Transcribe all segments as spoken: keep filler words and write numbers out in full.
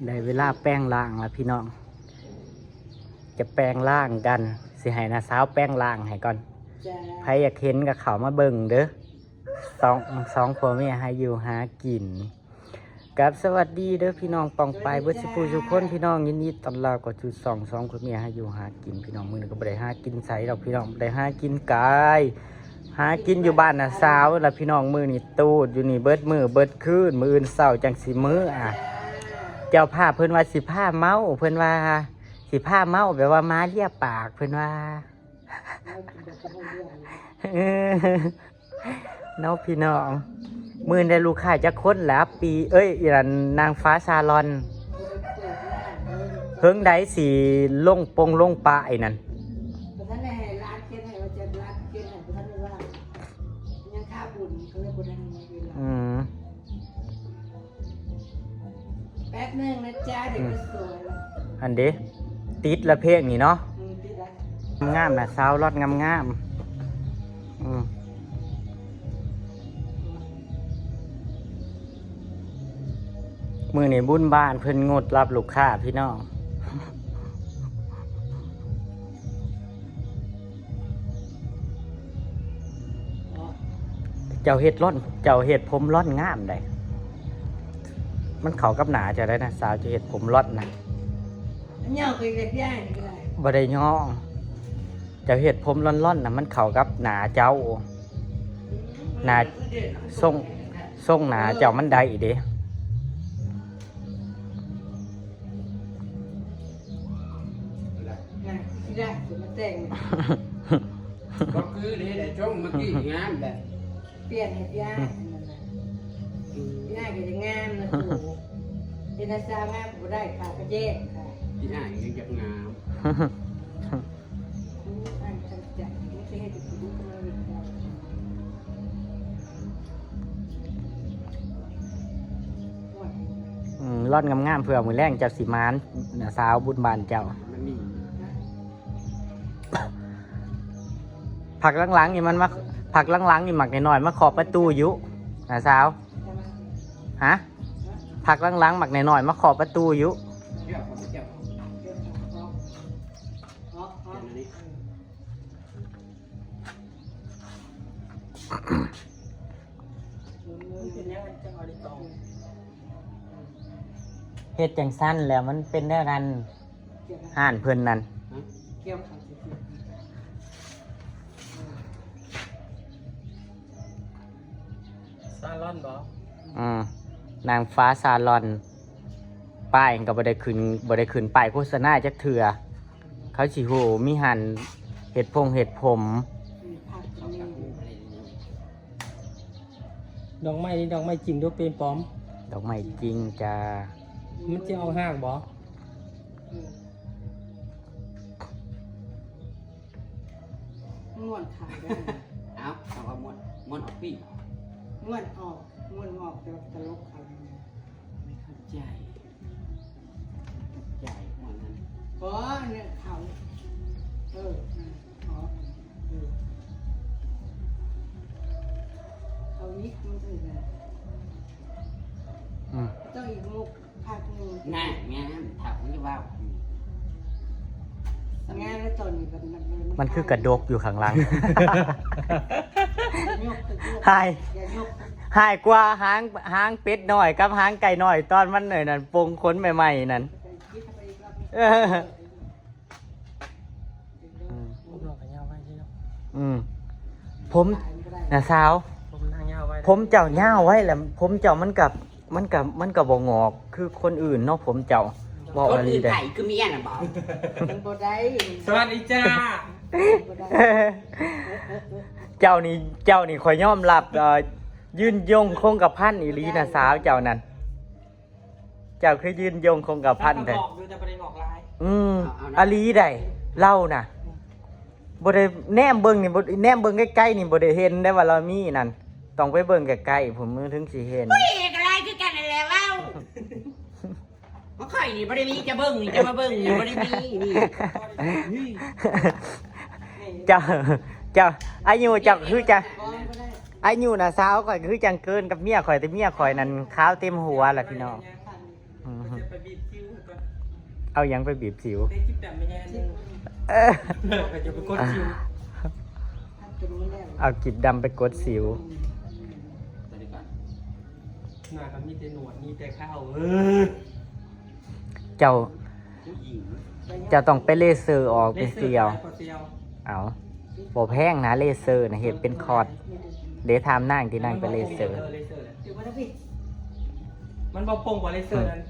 ได้เวลาแปลงร่างแล้วพี่น้อง จะแปลงร่างกัน สิให้น้าสาวแปลงร่างให้ก่อน จ้า ใครอยากเห็นก็เข้ามาเบิ่งเด้อ สอง สองผัวเมียหาอยู่หากิน กับสวัสดีเด้อพี่น้องปองปายเบิดสุผู้สุคน พี่น้องยินดีต้อนรับเข้าสู่ช่องสองผัวเมียหาอยู่หากิน พี่น้องมื้อนี้ก็บ่ได้หากินไสดอกพี่น้อง บ่ได้หากินไกล หากินอยู่บ้านน้าสาวล่ะพี่น้อง มื้อนี้ตูดอยู่นี่เบิดมื้อเบิดคืน มื้ออื่นเช้าจั่งสิมื้ออ่ะ เจ้าภาพเพิ่นว่าสิพาเมา เพิ่นว่าสิพาเมาแบบว่าหมาเลียปาก เพิ่นว่า เออ เนาะพี่น้อง มื้อนี้ได้ลูกค้าจักคนแล้ว ปี เอ้ย อีหยัง นางฟ้าซาลอน เฮิงใดสิลงปงลงปะไอ้นั่น บ่ทันได้ให้ร้านเขียนให้ว่าจะร้านเขียนให้บ่ทันได้ว่า ยังคาบุญก็เลยบ่ทันได้เวลา อืม แป๊บหนึ่งนะจ๊ะ เดี๋ยวก็สวย อันเด้ ติดละเพลงนี่เนาะ อืม ติดละ งามนะ สาวลอนงามๆ อืม มื้อนี้บุญบ้านเพิ่นงดรับลูกค้าพี่น้อง เจ้าเฮ็ดลอน เจ้าเฮ็ดผมลอนงามได๋ มันเข้ากับหน้าเจ้าได้นะ สาวเจ้าเฮ็ดผมลอนนะ ย่อไปเฮ็ดย่างก็ได้ บ่ได้ย่อ เจ้าเฮ็ดผมลอนๆน่ะ มันเข้ากับหน้าเจ้า หน้า ทรง ทรงหน้าเจ้ามันได้เด้ น่ะ สิได้สิมาแต่ง ก็คือเฮ็ดให้ทรงเมื่อกี้งามแหละ เปลี่ยนให้พี่อ้ายอันนั้นน่ะ อืม พี่อ้ายก็จะงามนะสู เป็นอาสาวงามบ่ได้ค่ะ ก็แย่งค่ะ พี่อ้ายยังอยากงาม อืม อ้ายทำใจ ไม่ใช่ให้ไปดูมาเลยค่ะ อืม ร่อนงามๆ เผื่อมื้อแลงเจ้าสิหมาน น่ะ สาวบุญบ้านเจ้า มันมี พักหลังๆนี่มันมา พักหลังๆนี่หมักน้อยๆมาเคาะประตูอยู่ น่ะ สาว ฮะ พักหลังๆหมักน้อยๆมาเคาะประตูอยู่ เดี๋ยวผมจะเก็บ เดี๋ยวผมจะเก็บอันนี้ มันเป็นยังไงจังเอาดิตอง เฮ็ดจังซั่นแล้วมันเป็นแนวนั้น ห้านเพิ่นนั่น ฮะ เกี่ยวเขาสิ ซาลอนบ่ อืม นางฟ้าซาลอน ป้ายก็บ่ได้ขึ้น บ่ได้ขึ้นป้ายโฆษณาจักเทื่อ เขาสิฮู้มีห้านเฮ็ดพงเฮ็ดผม มีผักก็มี ดอกไม้นี่ดอกไม้จริงหรือเป็นปลอม ดอกไม้จริงจ้า มันจะออกฮากบ่ อืม ม่วนขายได้ เอ้า เอาว่าม่วน ม่วนออกปี ม่วนออก ม่วนออกแต่ว่าตลกขายได้ ไม่เข้าใจ ไม่เข้าใจม่วนนั่น อ๋อ เนี่ยเขา เออ อ่า อ๋อ เออ เขายิกมันถึงนะ อืม ต้องอีกมุก ภาคหนึ่ง น่ะ งาม ถามว่าจะว่า งานแล้วตอนนี้ก็มัน มันคือกระดกอยู่ข้างหลัง ยกไปยก หาย อย่ายก หายกว่าหาง หางเป็ดน้อยกับหางไก่น้อย ตอนมันหน่อยนั่น ปงขนใหม่ๆนั่น ไปคิดไปอีกรอบหนึ่ง เออ อืม ผมนอกกันยาวไว้ที่เนาะ อืม ผม น่ะสาว ผมนั่งยาวไว้ ผมเจ้ายาวไว้แหละ ผมเจ้ามันกับ มันกับ มันกับบ่งอก คือคนอื่นเนาะ ผมเจ้า บอก คน อะไร อื่น ได้ ไผคือเมียน่ะบอก มันบ่ได้ สวัสดีจ้า บ่ได้ เจ้านี่ เจ้านี่ขอยยอมรับ เอ่อ ยืนยงคงกระพันอีหลีน่ะ สาวเจ้านั่น เจ้าคือยืนยงคงกระพัน แล้วก็ แท้ บอกอยู่แต่บ่ได้บอกหลาย อืม เอา เอานะ อลีได้ เล่าน่ะ บ่ได้แนมเบิ่งนี่ บ่ แนมเบิ่งใกล้ๆนี่บ่ได้เห็นได้ว่าเรามีนั่น ต้องไปเบิ่งใกล้ๆ ผมถึงสิเห็น เฮ้ย ก็หลายคือกันนั่นแหละเว้า ของข้อยนี่บ่ได้มีจะเบิ่งนี่ จะมาเบิ่งนี่บ่ได้มีนี่ เจ้า เจ้า อายุเจ้าคือจะ อายุน่ะสาวข้อยคือจังเกินกับเมียข้อย แต่เมียข้อยนั่นขาวเต็มหัวล่ะพี่น้อง อืม เอาหยังไปบีบสิว เออ ก็จะไปกดสิว เอากิบดำไปกดสิว หน้าก็มีแต่หนวด มีแต่เครา เออ เจ้า ผู้หญิง เจ้าต้องไปเลเซอร์ออกเป็นเสี่ยว เอา บ่แพงนะ เลเซอร์นะ เฮ็ดเป็นคอร์ส เดี๋ยวถามนางที่นางไปเลเซอร์ มันบ่ปงกว่าเลเซอร์นั้น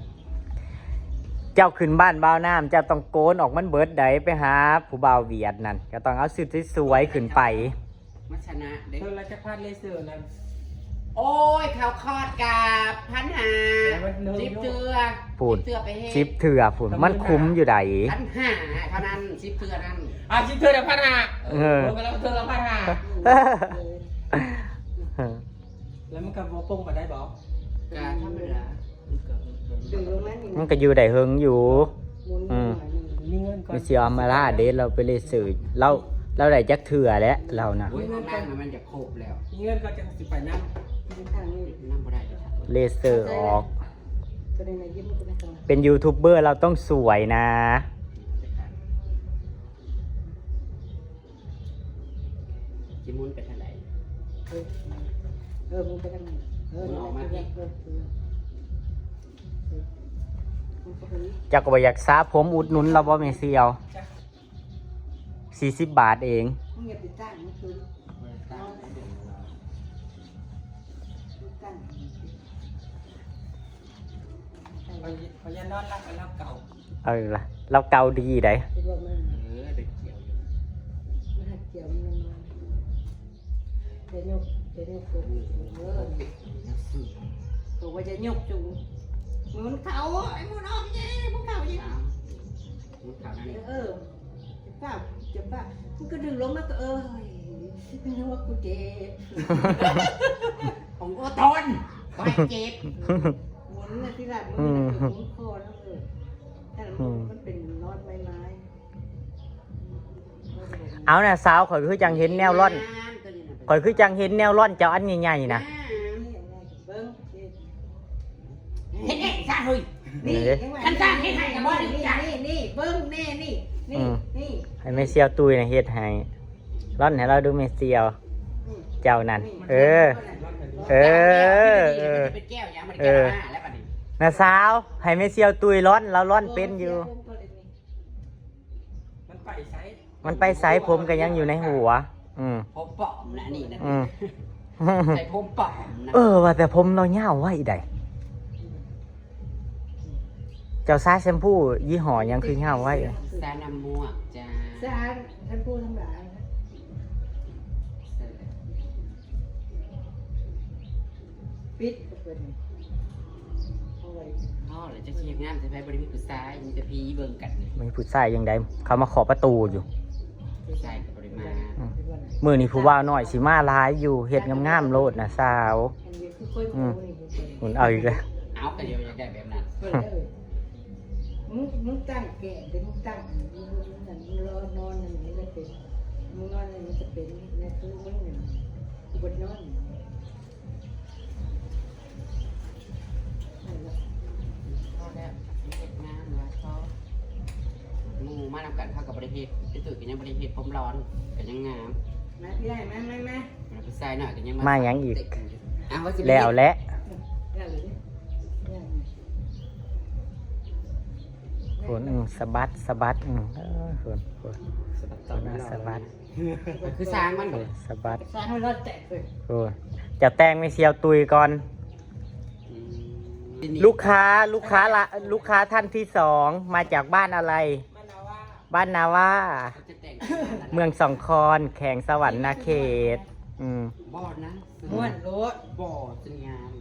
เจ้าขึ้นบ้านบ่าวน้ำ เจ้าต้องโกนออกมันเบิดใด ไปหาผู้บ่าวเวียดนั่น ก็ต้องเอาชุดสวยๆขึ้นไป มาชนะเด้ เธอละจะพลาดเลเซอร์นั้น โอ้ย เขาคอร์สกับพันห้า สิบเทื่อ พูน สิบเทื่อไปเฮ็ด สิบเทื่อพูน มันคุ้มอยู่ใด พันห้าเท่านั้น สิบเทื่อนั้น อ่ะ สิบเทื่อละพันห้า เออ รวมไปแล้วเทื่อละพันห้า แล้วมันก็บ่ปงมาได้บ่ ก็ธรรมดา มันก็อยู่ได้เฮิงอยู่ อืม มีเงินก่อน มีเสี่ยวอำมาลาเด้ เราไปเลเซอร์ เรา เราได้จักเทื่อแล้ว เราน่ะ โอ้ย ข้างล่างน่ะมันจะครบแล้ว มีเงินก็จะสิไปนำ นำบ่ได้เด้อครับ เลเซอร์ออก เป็นยูทูบเบอร์เราต้องสวยนะ สิหมุนไปทางใด เออ เออ มันไปทางนั้น เออ มันออกมา เออ เออ เออ มันก็เป็น เจ้าก็บ่อยากสระผมอุดหนุนเราบ่แม่เสี่ยว สี่สิบบาทเอง มึงอย่าไปจ้างมันคือ เขาอย่านอนหลับไปหลับเก่า เออล่ะ เราเก่าดีได คิดว่ามัน เออ เด็กเกี่ยวอยู่ มันหักเกี่ยวมันนอน จะยก จะยกตัว เออ บอกว่าจะยกจูง หมุนเขา ไอ้หมุนออกเย้ หมุนเขาเย้ หมุนเขานั่นเอง เออ จะบ้า จะบ้า มันก็ดึงลงมาก็ เอ้ย นึกว่ากูเจ็บ ผมอดทน ก็ให้เจ็บ หมุนนะที่หลังมัน อืม หมุนคอนะ เออ แต่มัน อืม มันเป็นนอนไม้ไม้ เอาน่ะสาว ข่อยคือจังเห็นแนวร่อน งามตัวนี้นะ ข่อยคือจังเห็นแนวร่อนเจ้าอันใหญ่ๆนะ งาม เบิ่ง เฮ็ดเองซะเฮ้ย นี่ นี่ คันสร้างเฮ็ดให้ก็บ่ได้จ้ะ นี่ นี่ เบิ่งแน่นี่ นี่ อืม นี่ ให้แม่เสี่ยวตุ้ยน่ะเฮ็ดให้ ร่อนให้เราดูแม่เสี่ยว อืม เจ้านั่น นี่ เออ เออ เออ มันจะเป็นแก้วหยัง มันจะแก้วหน้าแล้วบัดนี้ น่ะสาว ให้แม่เสี่ยวตุ้ยร่อน เราร่อนเป็นอยู่ มันไปไส มันไปไส ผมก็ยังอยู่ในหัว อืม ผมปลอมนะนี่นะ อืม ใส่ผมปลอมนะ เออ ว่าแต่ผมเรายาวไว้ใด เจ้าสระแชมพูยี่ห้อหยังคือยาวไว้ สระน้ำม่วงจ้า สระแชมพูทั้งหลาย ปิดก็เป็น เอาไว้ อ๋อ แล้วจะเฮ็ดงามใส่ไผ บ่ได้มีผู้ชาย มีแต่ผีเบิ่งกันนี่ มีผู้ชายยังได เขามาเคาะประตูอยู่ ผู้ชายก็บ่ได้มา อืม มื้อนี้ผู้บ่าวน้อยสิมาหลายอยู่ เฮ็ดงามๆโลดนะสาว อันนี้คือค่อย อืม โอ้ย หมุนเอาอีกแล้ว เอาก็เดี๋ยวอยากได้แบบนั้น เออ มึง มึงตั้งแกะเดี๋ยวมึงตั้ง มึง มึง มึงรอนอนอย่างนี้ก็เป็น มึงนอนอย่างนี้จะเป็น ในตู้มึงเนี่ย บนนอน เอาแล้ว เฮ็ดงามแล้วเขา หมู่มานำกันเขาก็บ่ได้เฮ็ด ไอ้ตุ้ยก็ยังบ่ได้เฮ็ด ผมร้อน ก็ยังงาม มาพี่ได้ มา มา มา แล้วผู้ชายน้อยก็ยังมา มาหยังอีก เตะกันอยู่ อ้าว ว่าสิไป แล้วแหละ แล้วเลยเนี่ย คน อืม สะบัด สะบัด อืม เออ คน คน สะบัดต่อ คนน่ะ ไม่รอด สะบัด แล้วนะ คือช้างมัน เออ สะบัด ช้างมันรอดแตกเลย โอ้ย เจ้าแต่งแม่เสี่ยวตุ้ยก่อน อืม ลูกค้า ลูกค้าละ ลูกค้าท่านที่สอง มาจากบ้านอะไร บ้านนาว่า บ้านนาว่า เขาจะแต่งกันนะ เมืองสองคอน แขวงสะหวันนะเขต อืม บ่นะ ม่วนโลด บ่สัญญาณ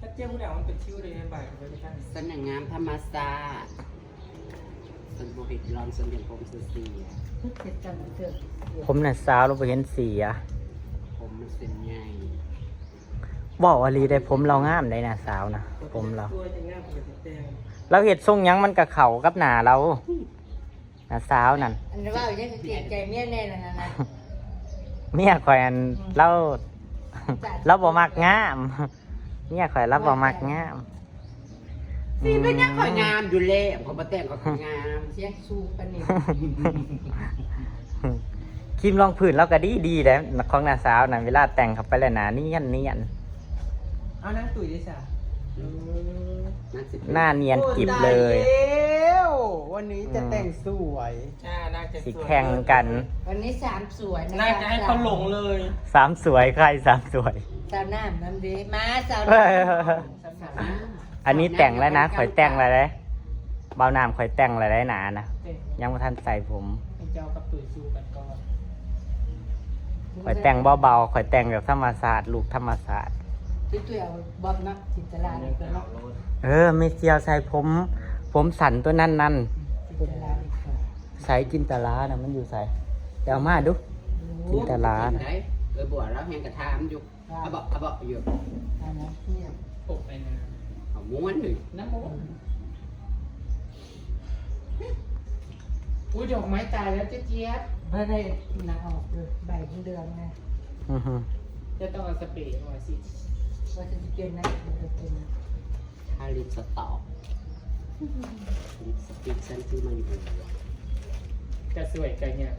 ถ้าเจ้าผู้ใดมันเป็นคิ้วเลย บ่ายไปไม่ทัน สัญญาณงามธรรมชาติ สันบ่เฮ็ดร้อน สันเห็นผมเสีย เฮ็ดกันเถอะ ผมน่ะสาว เราบ่เห็นเสีย ผมมันเส้นใหญ่ เว้าอีหลีได้ ผมเรางามได้นะสาวนะ ผมเรา ตัวจะงามกว่าจะแต่ง เราเฮ็ดทรงหยังมันก็เข้ากับหน้าเรา น่ะสาวนั่น อันนี้ว่ายังเกรงใจเมียแน่นอนนะ เมียข่อยอัน อืม เรา จ้ะ เราบ่มักงาม เมียข่อยเราบ่มักงาม สิเป็นหยัง ข่อยงามอยู่แล้ว ข่อยบ่แต่งข่อยก็งาม เสียงสูงปานนี้ ครีมรองพื้นเราก็ดีดีแหละ ของน้าสาวนะ เวลาแต่งเข้าไปแล้วหน้าเนียนเนียน เอานางตุ้ยด้วยจ้ะ อืม หน้าเนียนกริบเลย โอ้ตายแล้ว วันนี้จะแต่งสวย อืม อ่านางจะสวย สิแข่งกัน วันนี้สามสวยนะคะ นางจะให้เขาหลงเลย สามสวย ใครสามสวย สาวน้ำนำเด้ มาสาวน้ำ อันนี้แต่งแล้วนะ ข่อยแต่งแล้วเด้ เบาน้ำข่อยแต่งแล้วได้หนานะ ยังบ่ทันใส่ผม ให้เจ้ากับตุ้ยสู้กันก่อน ข่อยแต่งเบาๆ ข่อยแต่งแบบธรรมชาติ ลุคธรรมชาติ ตุ้ยๆ เอาบอบนะ จินตลานี่ก่อนเนาะ เออ ไม่เสียวใส่ผม ผมสั้นตัวนั้นนั่น จินตลานี่ก่อน ใส่จินตลานะ มันอยู่ใส่ แต่เอามาดู จินตลานะ เออ บัวเราแฮงกระทามอยู่ เอาเบาะ เอาเบาะอยู่ อันนั้นเนี่ย ปกไปนะ เอาม้วนหนึ่ง น้ำมัน อุ้ย ดอกไม้ตายแล้วเจ๊เจี๊ยบ ไม่ได้นะ ออกเลย ใบเดือนไง อือฮึ จะต้องเอาสเปรย์มาสิ ว่าจะเปลี่ยนนะ จะเปลี่ยนนะ ทาลิปสต็อก ลิปสติกฉันซื้อมาอยู่ จะสวยกันเนี่ย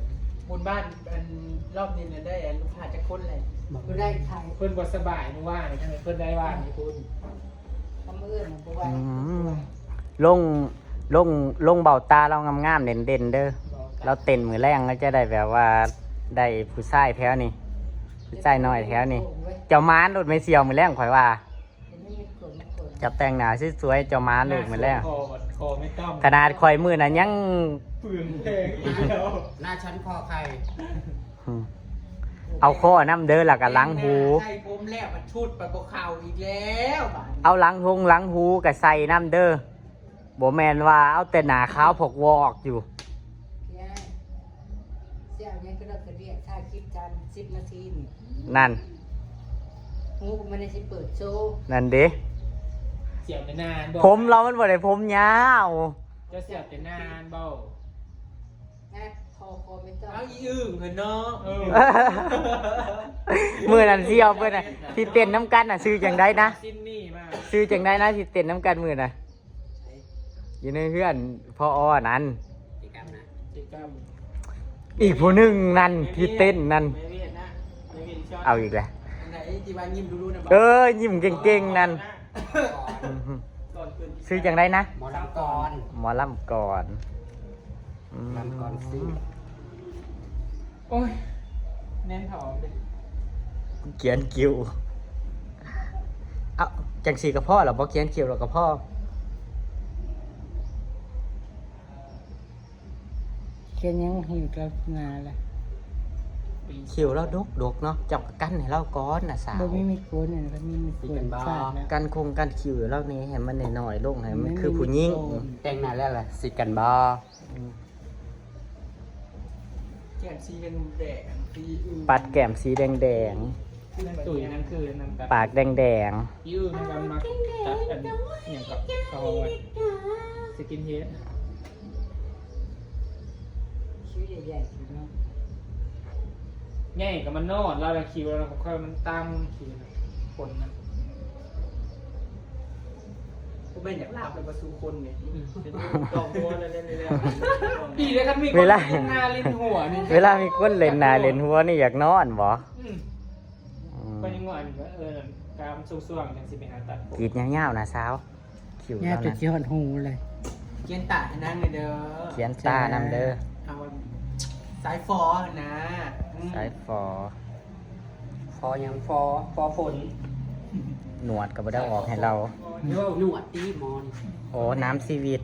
บุญบ้านอันรอบนี้เนี่ยได้ลูกค้าจะค้นเลย บ่ได้ใคร เพิ่นบ่สบายเมื่อวานนี่ ทำไมเพิ่นได้ว่านี่คุณ ทำมื้ออื่นบ่ไหว อืม ลง ลง ลงเบ้าตาเรางามๆ เด่นๆ เด้อ เบ้าตา เราเต้นมื้อแลง เราจะได้แบบว่า ได้ผู้ชายแถวนี้ ผู้ชายน้อยแถวนี้ เจ้าหมานโลด ไม่เสียวมื้อแลง ข่อยว่า เจ้าแต่งหน้าสวยๆ เจ้าหมานโลดมื้อแลง หน้าสวยพอ พอไม่ต้อง ขนาดข่อยมื้อนั้นยัง เปลืองแพงอีกแล้ว หน้าฉันคอใคร อืม เอาข้อนำเด้อ แล้วก็หลังหู ใส่ผมแล้วมันชุดไปบ่เข้าอีกแล้วบาดนี้ เอาหลังหงหลังหูก็ใส่นำเด้อ บ่แม่นว่าเอาแต่หน้าขาวพอกวอกอยู่ เสีย เสียเอาหยังก็ได้กระเดียถ่ายคลิปจันสิบนาทีนี่ นั่น หูก็ไม่ได้สิเปิดโชว์ นั่นเด้ เสียบไปนานบ่ ผมเรามันบ่ได้ผมยาว จะเสียบไปนานบ่ นะ คอ คอไม่ต้อง เอาอีอึ่งเหรอเนาะ เออ มื้อนั้นสิเอาเพิ่นน่ะ ที่เต้นนำกันน่ะ ชื่อจั่งใดนะ ซินนี่มา ชื่อจั่งใดนะ ที่เต้นนำกันมื้อน่ะ อยู่ในเฮือนพ่ออ้อนั่น เจกรรมนะ เจกรรม อีกผู้หนึ่งนั่นที่เต้นนั่น ไม่เวียนนะ ไม่เวียนชอบ เอาอีกแล้ว อันไหนที่ว่ายิ้มดูๆนะ เออ ยิ้มเก่งๆนั่น ก่อน อืม ก่อนขึ้น ชื่อจั่งใดนะ หมอลำก่อน หมอลำก่อน อืม ลำก่อนสิ โอ้ย แน่นท้องเลย เขียนคิ้ว เอาจั่งซี่ก็พอแล้ว บ่เขียนคิ้วแล้วก็พอ เขียนหยัง หิวกับหนาล่ะ คิ้วเราดกๆเนาะ เจ้าก็กั้นให้เราก่อนน่ะสาว บ่มีมีดโกนน่ะ บ่มีมีดโกน สิกันบ่ ฟาดแล้ว กั้นคงกั้นคิ้วเรานี่ให้มันน้อยๆลง ให้มันคือผู้หญิง แต่งหน้าแล้วล่ะ สิกันบ่ อืม แก้มสีแดงๆ สีอื่น ปัดแก้มสีแดงๆ นั่นตุ้ยนั่นคือนั่น ปากแดงๆ ยืดนั่นก็มาตัดกัน อย่างกับเขาว่าสกินเฮด คิ้วใหญ่ๆอยู่เนาะ ใหญ่กับมันนอน แล้วละคิ้วแล้วก็ค่อยมันตั้งคิ้วนะ คนนะ กูเป็นอยากลาบเลยมาสู่คนเนี่ย อืม เป็นดอกบัวเลยเนี่ย ดีเลยครับ มีคน เวลา เล่นหน้าเล่นหัวนี่ เวลามีคนเล่นหน้าเล่นหัวนี่อยากนอนบ่ อืม อืม ไปยังไงก็ เออ ตามช่วงๆจังสิไปหาตัดผม กรีดยาวๆนะสาว คิ้ว เนี่ย เรา จะ นะ เจียนหูเลย เขียนตาให้นางเลยเด้อ เขียนตานำเด้อ เอาสายฟอนะ อืม สายฟอ ฟอหยัง ฟอ ฟอฝน หนวดก็บ่ได้ออกให้เรา เดี๋ยวหนวดตีหมอน โอ้ น้ำชีวิต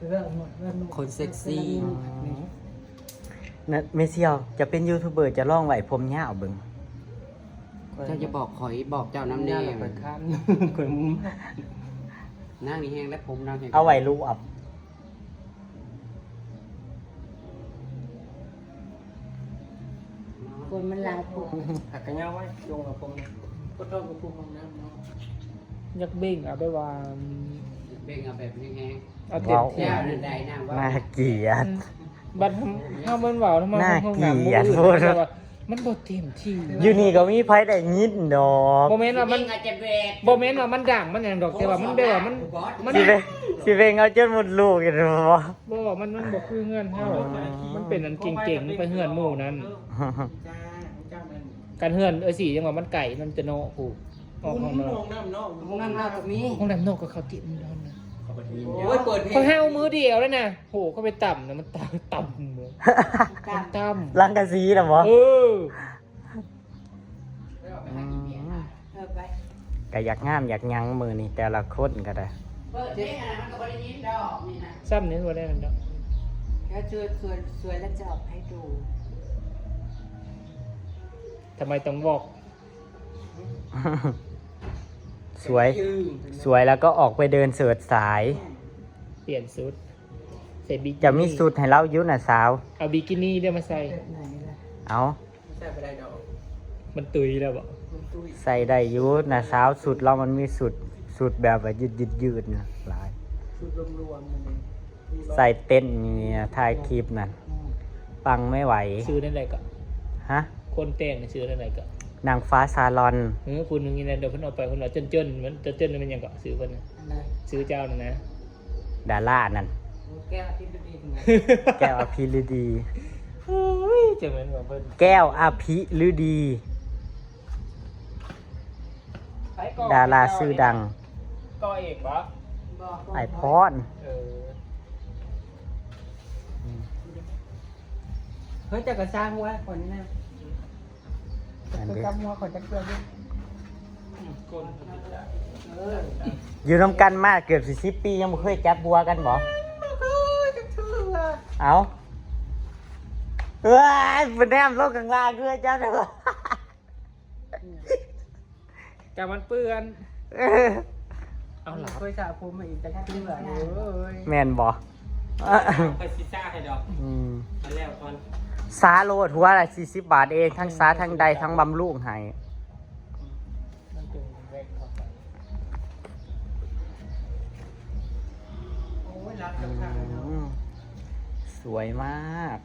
เรื่องหนวดเรื่องหนวด คนเซ็กซี่ อืม นะ เมเซียว จะเป็นยูทูบเบอร์ จะลองไว้ผมยาวเบิ่ง เจ้าจะบอกข่อย บอกเจ้านำแน่ เดี๋ยวไปข้าม คนมุม นางนี่แฮงและผมนางแฮง เอาไว้รูป คนมันหลายคน หักกระเย้าไว้ ลงกับผมเนี่ย ก็ต้องกับผมห้องน้ำเนาะ อยากเบ่งเอาแบบว่า เบ่งเอาแบบแฮงๆ เอาเต็มที่ ว้าว แนวนั้นได้นะ ว่า น่าเกลียด อืม บัดเฮามันเว้าทำไม น่า ห้องน้ำ เกลียด บ่อื่น โพด แต่ว่า มันบ่เต็มที่ อยู่นี่ก็มีไผได้ยินดอก บ่แม่นว่ามัน อาจจะแบก บ่แม่นว่ามันดังมันหยังดอกแต่ว่ามันแบบว่ามันมัน สิไปสิไปเอาจนหมดลูกอยู่บ่ บ่มันมันบ่คือเฮือนเฮามันเป็นอันเก่งๆไปเฮือนหมู่นั้น จ้าจ้ามัน กันเฮือนเอ้ยสิยังว่ามันไกลมันจะเนาะผู้ออก คุณ ห้องนอน ห้องน้ำเนาะ ห้องน้ำเราก็มี ห้องน้ำนอกก็เขาติดมันนอนนะ โอ้ยเปิดเพล เขา ง ให้เอามือเดียวแล้วนะโหเขาไปต่ำนะมันต่ำต่ำเลยมันต่ำ หลังกะสีน่ะบ่ เออ อืม เออไป ก็อยากงามอยากหยังมื้อนี้แต่ละคนก็ได้ เปิดเพลงอะไรมันก็บ่ได้ยินดอกนี่นะ ซ้ำนี้ว่าได้มันเนาะ แล้วชวนชวนชวนแล้วจะออกให้ดู ทำไมต้องบอก สวย สวยแล้วก็ออกไปเดินเสิร์ชสาย เปลี่ยนชุดใส่บิกินี่ จะมีสุดให้เราอยู่น่ะสาว เอาบิกินี่ด้วยมาใส่ แบบไหนล่ะ เอา ใส่ไปได้ดอก มันตุยแล้วบอก มันตุ้ย ใส่ได้อยู่น่ะสาวสุดเรามันมีสุดสุดแบบว่ายืดยืดยืดน่ะหลาย ชุดรวมๆมันเลย ใส่เต้นนี่ถ่ายคลิปนั่นปังไม่ไหว ซื้อนั่นแหละก็ ฮะ คนแต่งนี่ซื้อนั่นแหละก็ นางฟ้าซาลอน เออคุณนึงนี่นะเดี๋ยวเพิ่นเอาไปเพิ่นเอาจนจนมันจนจนมันยังก็ซื้อเพิ่นนะ อะไร ซื้อเจ้านั่นนะ ดารานั่น แก้วที่ดูดีถึง แก้วอภิรดี โอ้ยจะเหมือนกับเพิ่น แก้วอภิรดี ดาราชื่อดัง ก็เองปะ บอก ไอพอน เออ เฮ้ยจะกระซ้างหัวคนนี้นะ อัน จะ นี้ กำหัวคนจะเกลือด้วย คน เออ อยู่นำกันมาเกือบสี่สิบปียังไม่เคยจับบัวกันบ่ เฮ้ยจะเชื่อ เอาเอ้ยมันแนมโลกกลางล่างด้วยจ้าเด้อ กับมันเปื้อน เออ เอาหลับ เคยสระผมมาอีกจะเชื่อเลย แม่นบ่ ไปซีซ่าให้ดอก อืม มาแล้วก่อน สาโลดหัวละสี่สิบบาทเอง ทั้งสาทั้งใดทั้งบำรุงให้ มันเป็นแรกเข้าไป โอ้ยรับกับข้าวเนาะ อืมสวยมาก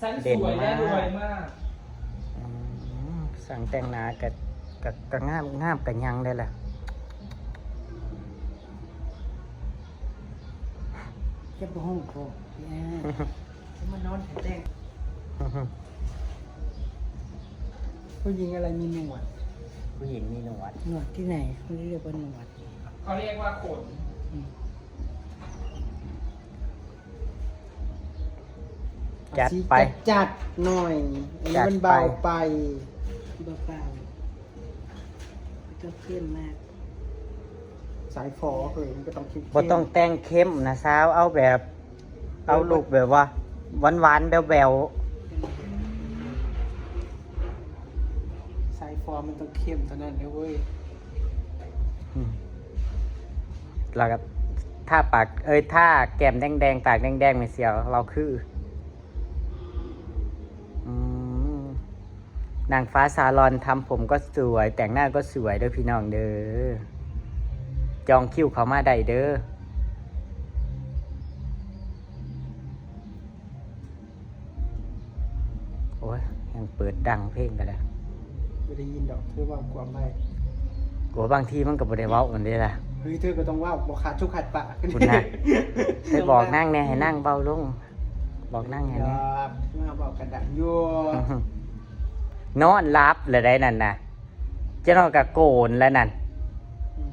ฉันสวยและรวยมาก อืมสั่งแต่งหน้ากับกับกับงามงามกับยังได้ล่ะ จะไปห้องคอ มันนอนแข็งแรงผู้หญิงอะไรมีหนวด ผู้หญิงมีหนวด หนวดที่ไหนเขาเรียกว่าหนวด เขาเรียกว่าขน จัดไป จัดๆหน่อยอันนี้มันเบาไป เบาๆไม่ต้องเข้มมาก สายฟอเคยมันก็ต้องคิด บ่ต้องแต่งเข้มนะสาว เอาแบบ เอาลุคแบบว่า หวานๆแบว สายฟอมันต้องเข้มเท่านั้นนะเว้ย ๆอืมแล้วก็ทาปาก เอ้ยทาแก้มแดงๆปากแดงๆไม่เสียว เราคือ อืม นางฟ้าซาลอนทำผมก็สวย แต่งหน้าก็สวยเด้อพี่น้องเด้อ จองคิวเขามาได้เด้อ โอ้ยยังเปิดดังเพลงกันแล้ว ไม่ได้ยินดอกเธอว่าความไป โอ้บางทีมันก็บ่ได้เว้ากันเด้ล่ะ เฮ้ยเธอก็ต้องว่าบอกขาดชุกขาดปะ คุณนะ ไปบอกนางแน่ให้นางเบาลง บอกนางให้แน่ มาบอกกันดังอยู่ นอนหลับเลยได้นั่นนะเจ้าน้องกะโกนแล้วนั่น อืม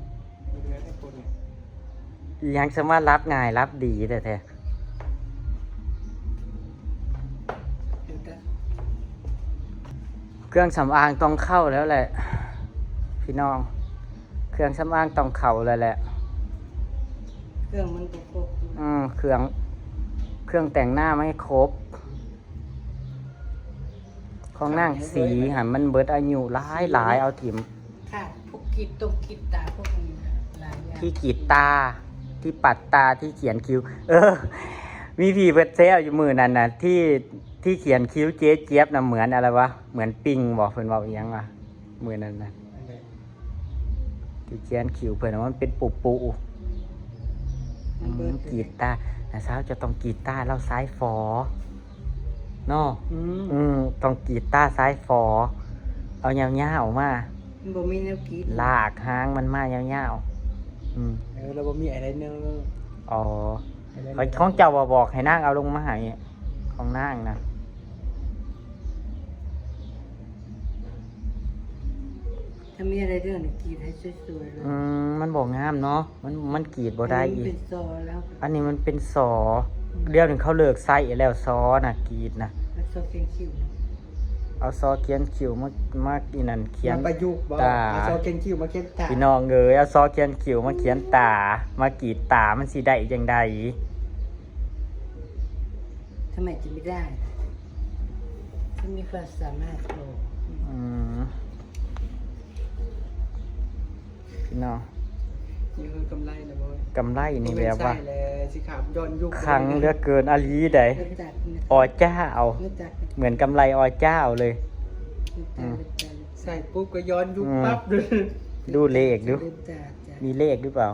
เดี๋ยวให้คนเนี่ย ยังสามารถรับง่ายรับดีแท้ เดี๋ยวจะ ๆเครื่องสำอางต้องเข้าแล้วแหละ พี่น้อง เครื่องสำอางต้องเข้าแล้วแหละ เครื่องมันก็ครบ อืมเครื่อง เครื่องแต่งหน้าไม่ครบ ของนางสีหันมันเบิดอายุหลายหลายเอาถิ่ม ค่ะพวกกรีดตรงกรีดตาพวกนี้หลายอย่าง ที่กรีดตา ที่ปัดตาที่เขียนคิ้ว เออ มีพี่เบิดเซลอยู่มือนั้นนะที่ที่เขียนคิ้วเจ๊เจี๊ยบนะเหมือนอะไรวะ เหมือนปิงบอกเพิ่นบอกอีหยังวะมือนั้นนะที่เขียนคิ้วเพิ่นน่ะมันเป็นปูปู มันเบิด กรีดตานะสาวจะต้องกรีดตาเราซ้ายฟอ เนาะ อืม อืม ต้องกรีดตาสายฝอ เอายาวๆมา มันบ่มีแนวกรีด ลากหางมันมายาวๆ อืม เออ แล้วบ่มีอายไลเนอร์ อ๋อ อายไลเนอร์ ของเจ้าบ่บอกให้นางเอาลงมาให้ ของนางนะ ถ้ามีอะไรเรื่องนี้กรีดให้สวยๆเลย อืม มันบ่งามเนาะ มัน มันกรีดบ่ได้อีก อันนี้มันเป็นซอแล้ว อันนี้มันเป็นซอ อืม เดี๋ยวนี้เขาเลิกใส่แล้ว ซอนะ กรีดนะ เอาซอเขียนคิ้ว เอาซอเขียนคิ้วมา มาอีนั่น เขียน มาประยุกต์บ่ ตา เอาซอเขียนคิ้วมาเขียนตา พี่น้องเอ๋ย เอาซอเขียนคิ้วมาเขียนตา มากรีดตา มันสิได้จั่งใด ทำไมจะไม่ได้ ฉันมีความสามารถพอ อืม พี่น้อง นี่คือกำไรนะบอย กำไรนี่แบบว่า บ่แม่นใส่แล้วสิขามย้อนยุค คังเหลือเกินอหลีใด รู้จักนะ อเจ้า รู้จักนะ เหมือนกำไรอเจ้าเลย รู้จัก อืม รู้จัก ใส่ปุ๊บก็ย้อนยุค อืม ปั๊บเลย ดูเลขดู รู้จักจ้ะ มีเลขหรือเปล่า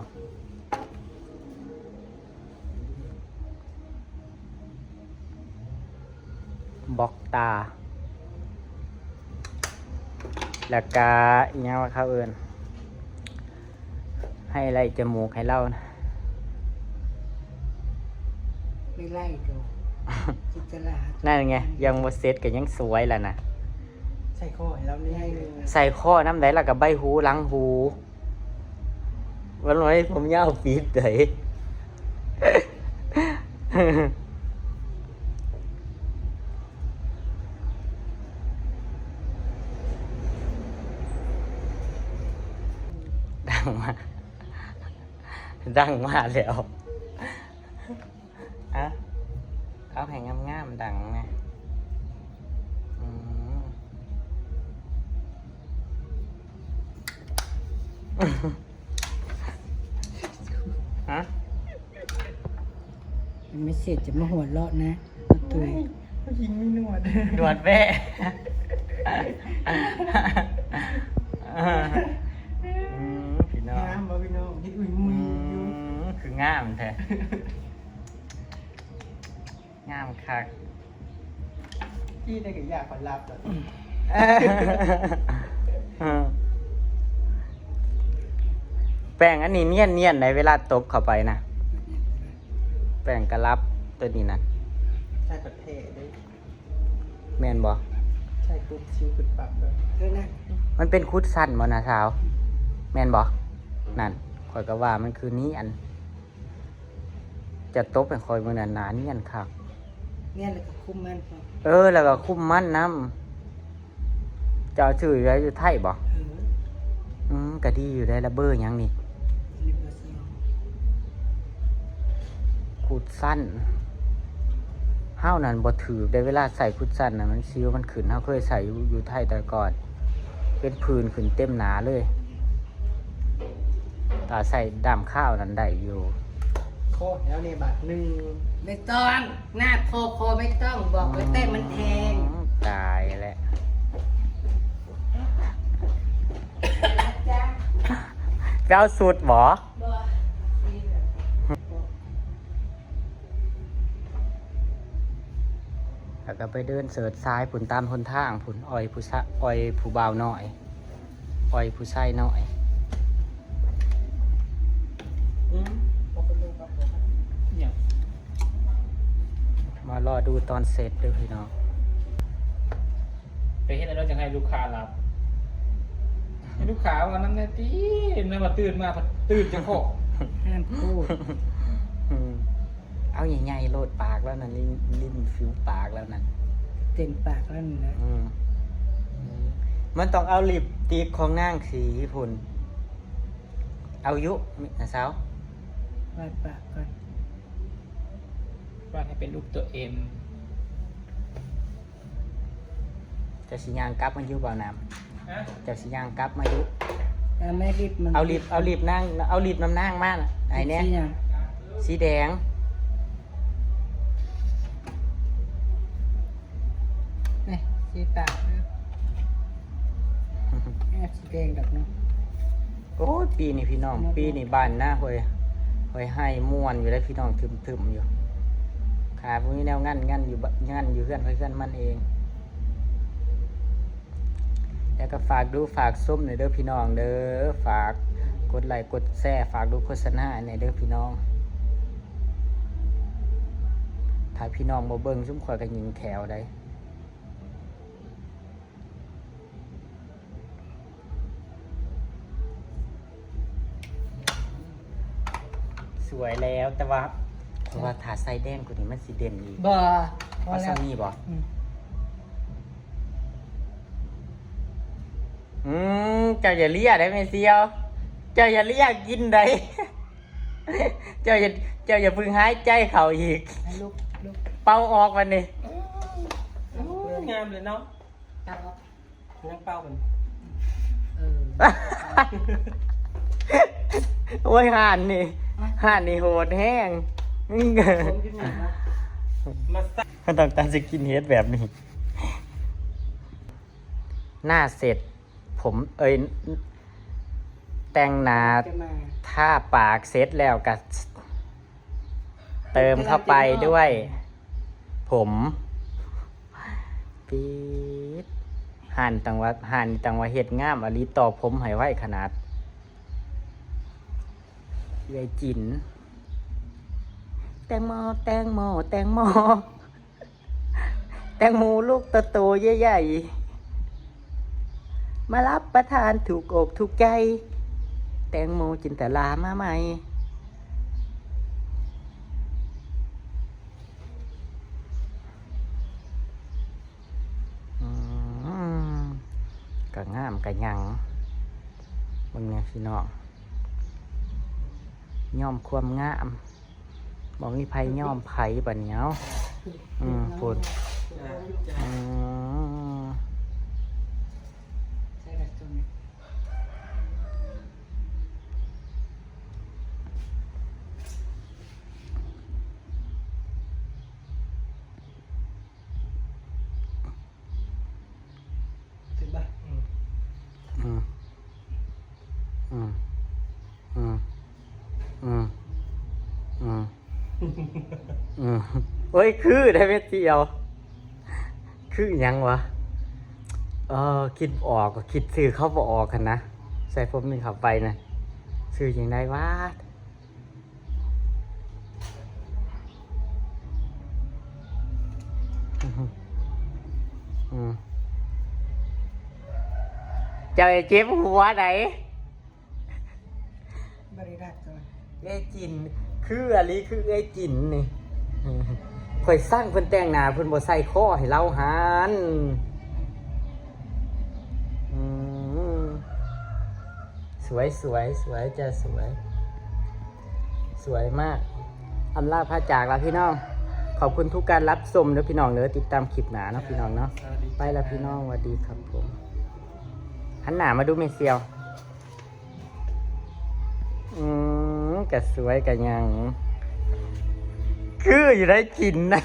บล็อกตา แล้วก็อีหยังว่าเขาเอิ้น ไฮไลท์จมูกให้เรานะ ไม่ไล่ดอก จิตลา นั่นไง ยังบ่เสร็จก็ยังสวยแล้วนะ ใส่ข้อให้เรานี่ ใส่ข้อนำใด แล้วก็ใบหูหลังหู วันไว้ผมยาวปิดได ดังมา ดังมาแล้ว อ่ะ เอาให้งามๆ ดังนะ อืม ฮะ ไม่เสร็จจะมาหัวเราะนะ ตุ้ย ผู้หญิงมีหนวด หนวดแว่ อืม พี่น้อง งามบ่พี่น้อง เฮ็ดอุ้ยมุยอยู่ อืม คืองามแท้ งามคัก ที่ได้กับยาคนรับแล้ว อืม แป้งอันนี้เนียนๆ ในเวลาตบเข้าไปนะ แป้งกะลับตัวนี้นะ ใช่ประเทศด้วย แม่นบ่ ใช่ปุ๊บ สิวขึ้นปั๊บเลย เออนะ มันเป็นคุชชั่นบ่นะสาว แม่นบ่ นั่น ข้อยก็ว่ามันคือเนียน จะตบให้ข้อยมื้อนั้นหนาเนียนคัก เนียนแล้วก็คุมมันพอ เออ แล้วก็คุมมันนำ เจ้าซื้อไว้อยู่ไทยบ่ เออ อืม ก็ดีอยู่ได้ละ เบอร์หยังนี่ นี่เบอร์สอง คุชชั่น เฮานั่นบ่ถืกได้ เวลาใส่คุชชั่นน่ะ มันสิวมันขึ้น เฮาเคยใส่อยู่ อยู่ไทยแต่ก่อน เป็นผื่นขึ้นเต็มหน้าเลย ถ้าใส่ด้ามข้าวนั่นได้อยู่ โคตรแล้วเนี่ยบาทหนึ่ง ไม่ต้อง หน้าโคโคไม่ต้อง บอกเลยแป้งมันแพง อืม ตายแล้ว จ้า ไปเอาสูตรบ่ บ่ แล้วก็ไปเดินเสิร์ชทรายพุ้น ตามหนทางพุ้น อ่อยผู้สะ อ่อยผู้บ่าวน้อย อ่อยผู้ชายน้อย อืม เนี่ย มารอดูตอนเสร็จเด้อพี่น้อง ไปเฮ็ดอะไรจังให้ลูกค้ารับ ให้ลูกค้าว่านั้นแน่ติ แม่นว่าตื่นมา ตื่นเจ้าของ ห้ามพูด อืม เอาใหญ่ๆ โลดปากแล้วนั่น ลิ้น ลิ้นฟิวปากแล้วนั่น เต็มปากแล้วนั่นนะ อืม มันต้องเอาลิปสติกของนางสีพุ้น เอาอยู่ นะสาว วาดปากก่อน วาดให้เป็นรูปตัวเอ็ม เจ้าสิย่างกลับมาอยู่บ่าวน้ำ ฮะ เจ้าสิย่างกลับมาอยู่ เอาแม่ลิปมัน เอาลิป เอาลิปนาง เอาลิปนำนางมาน่ะ ไอ้เนี่ย สีหยัง สีแดง นี่ สีปากนะ เอาสีแดงดอกเนาะ โอ้ย ปีนี้พี่น้อง ครับ ปีนี้บ้านนาห้วย ห้วยไฮ่ม่วนอยู่เลยพี่น้อง ครึมๆ อยู่ ข หาบ่มีแนวงาน งานอยู่บ้าน งานอยู่เฮือนไผเฮือนมันเอง แล้วก็ฝากดูฝากชมหน่อยเด้อพี่น้องเด้อ ฝากกดไลค์กดแชร์ ฝากดูโฆษณาหน่อยเด้อพี่น้อง ถ้าพี่น้องบ่เบิ่ง ซุมข่อยก็ยิงแขวได้ สวยแล้ว แต่ว่า เพราะว่าถ้าใส่แดงกว่านี้มันสิเด่นอีก บ่ พอ เอา แล้ว ซ้ำนี่บ่ อืม อืม เจ้าอย่าเลียได้แม่เสี่ยว เจ้าอย่าเลียกินได้ เจ้าอย่า เจ้าอย่าเพิ่งหายใจเข้าอีก ให้ลุก ลุก เป่าออกมานี่ อืม งามเลยเนาะ ตักออก ยังเป่ากัน เออ โอ้ย ห่านนี่ ห่านนี่โหดแฮง ผมอยู่ไหนวะ มาซะ มันต้องการจะกินเฮ็ดแบบนี้ หน้าเสร็จ ผม เอ้ย แต่งหน้า จะมา ทาปากเสร็จแล้วก็ เติมเข้าไปด้วย ผม ปี๊ด ห่านตังว่า ห่านตังว่าเฮ็ดงามอหลี ต่อผมให้ไวขนาด เอื้อยจิ๋น แตงโม แตงโม แตงโม แตงโมลูกโตๆใหญ่ๆ มารับประทานถูกอกถูกใจ แตงโมจินตลามาใหม่ อืม กะงามกะหยัง เบิ่งแหน่พี่น้อง ยอมความงาม บ่มีไผยอมไผบัดนี้ เอ้า อืม พูด อ่า อืม ใส่กระสุน ถึงป่ะ อืม อืม อืม อืม อืม อืม อืม โอ้ย คือได้เม็ดเดียว คือหยังวะ เออ คิดออกก็คิดชื่อเขาบ่ออกหั้นนะ ใส่ผมนี่เข้าไปนะ ชื่อหยังได้วะ อืม อืม เจ้าเจ็บหัวไหน บริรัตก่อน เอ้ยจิ๋น คืออหลี คือเอ้ยจิ๋นนี่ ข่อยซังเพิ่นแต่งหน้า เพิ่นบ่ใส่คอให้เราหั้น อืม สวย สวย สวยจ้ะ สวย สวยมาก อำลาพาจากลาพี่น้อง ขอบคุณทุกการรับชมเด้อพี่น้องเด้อ ติดตามคลิปหน้าเนาะพี่น้องเนาะ สวัสดีจ้า ไปละพี่น้อง สวัสดีครับผม หันหน้ามาดูแม่เสี่ยว อืม กะสวยกะหยัง คืออยู่ได้กินนะ